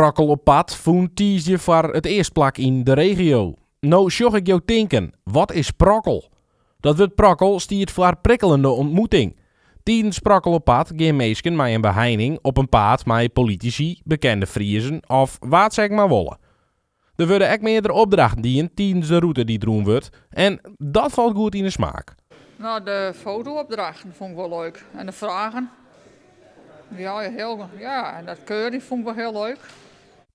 Prokkel op Pad fûn tiisdei foar it earst plak yn de regio. No sjoch ik jo tinken, wat is prokkel? Dat wurd prokkel stiet foar prikkelende ontmoeting. Tidens Prokkel op Pad gean minsken mei in beheining op 'en paad mei politisy, bekende Friezen of wa't se ek mar wolle. Der wurde ek meardere opdrachten dien tidens de rûte dy't rûn wurdt en dat falt goed yn 'e smaak. Nou, de foto-opdrachten fûn ik wol leuk. En de fragen. Ja, heel, ja, en dat keuring fûn ik wol hiel leuk.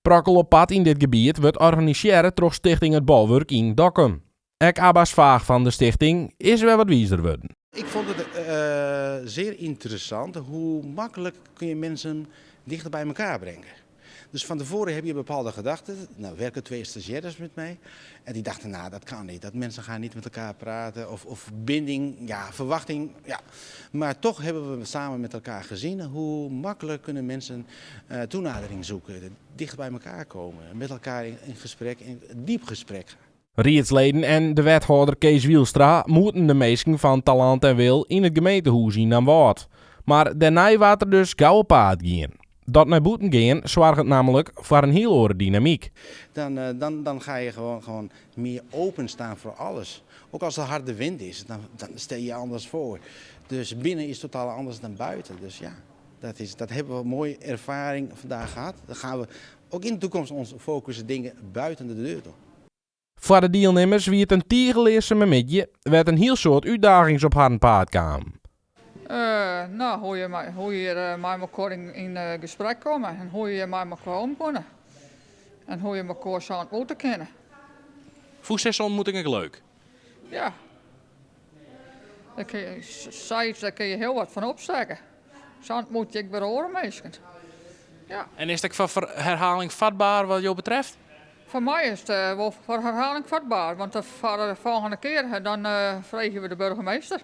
Prokkel op Pad yn dit gebiet wurdt organisearre troch Stichting It Bolwurk yn Dokkum. Ek Abbas Vaag fan de stichting is wer wat wizer wurden. Ik vond het zeer interessant hoe makkelijk kun je mensen dichter bij elkaar brengen. Dus van tevoren heb je bepaalde gedachten. Nou werken twee stagiaires met mij. En die dachten, nou dat kan niet. Dat mensen gaan niet met elkaar praten. Of binding, ja, verwachting. Ja. Maar toch hebben we samen met elkaar gezien hoe makkelijk kunnen mensen toenadering zoeken. Dicht bij elkaar komen. Met elkaar in gesprek, in diep gesprek gaan. Riedsleden en de wethâlder Kees Wielstra moeten de minsken fan Talant en Wil yn it gemeentehûs yn Damwâld. Mar dêrnei waard der dus gau op paad gien. Dat nei bûten gean soarget nammentlik foar in hiel oare dynamyk. Dan, dan, dan ga je gewoon, gewoon meer openstaan voor alles. Ook als er harde wind is, dan, dan stel je je anders voor. Dus binnen is totaal anders dan buiten. Dus ja, dat, is, dat hebben we een mooie ervaring vandaag gehad. Dan gaan we ook in de toekomst ons focussen dingen buiten de deur doen. Foar de dielnimmers wie it in tige learseme middei, wêr't in hiel soad útdagings op harren paad kamen. Nou, hoe je, hoe je mei elkoar yn gesprek komme en hoe je mei elkoar om kinne. En hoe je elkoar sa ontmoete kinne. Fûnst dizze ontmoeting ek leuk? Ja. Dêr kin je, sayts, dêr kin je hiel wat fan opstekke. Sa ontmoet je ek wer oare minsken. Ja. En is it ek foar herhaling vatbaar wat jo betreft? Foar my is it wol foar herhaling vatbaar, want foar de folgjende kear dan freegje we de burgemeester.